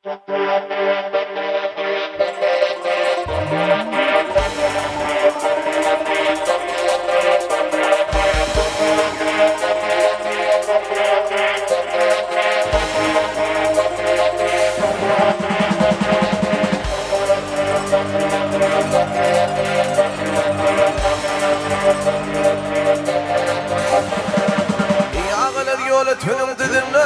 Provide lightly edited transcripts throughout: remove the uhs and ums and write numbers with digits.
Ýagalar ýola tönüň düzünde.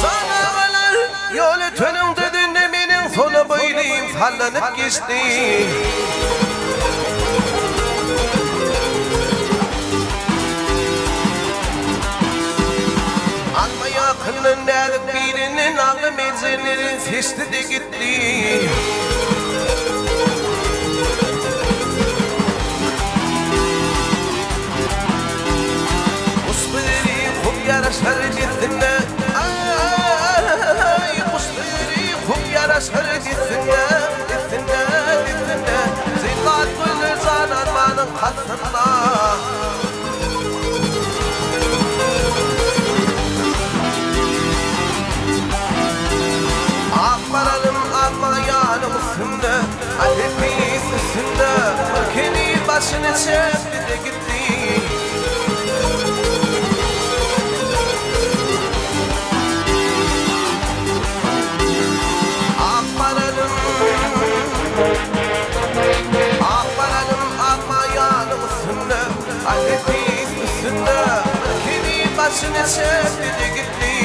Jan-agalar ýola tönüň düzünde meniň sona boýnym sallanyp geçdi. Alma ýakyndan näzik birini nagly menzilini seçdi-de gitdi. Guş biri kum ýaraşar dessine, Aý, guş biri kum ýaraşar dessine, Dessine, dessine, Zybat gözel janarmanyň kastynda. Ak baralym alma ýanyň üstünde, Nepis üstünde, Bir keniz başyny çekdi-de gitdi. Ak baralym, Ak baralym alma ýanyň üstünde, Nepis üstünde, Bir keniz başyny çekdi-de gitdi.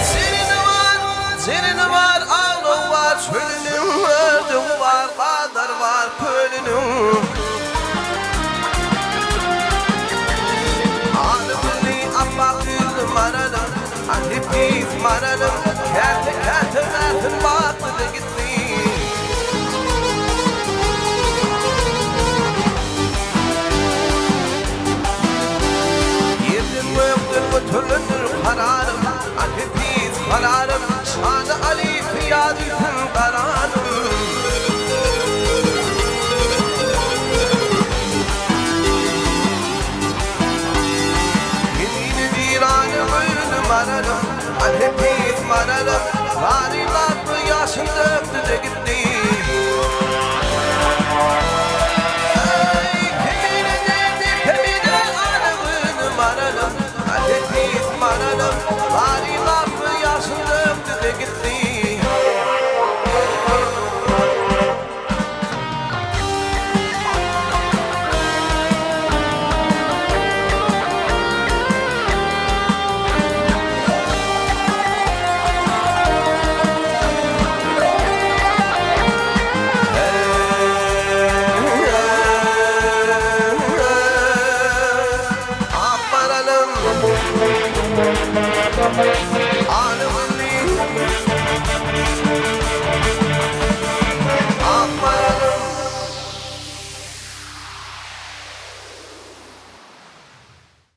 Şirini bar, şirini bar, aglawy bar çölüniň, Döwi bar, bazary bar kölüniň. Aly gülli, apbak ýüzli maralym, A nepis maralym, käte-käte mährim batdy-da gitdi. Ýerden gökden göterilendir kararym, A nepis kararym, şany Aly pyýada ýüzün garanym. Kemine wirana göýli maralym, A nepis maralym, Zaryn atly ýaşyn dökdi-de gitdi. Eý, kemine derdi, kemine ana göýli maralym, A nepis maralym, Zaryn atly ýaşyn dökdi-de gitdi. Ak baralym.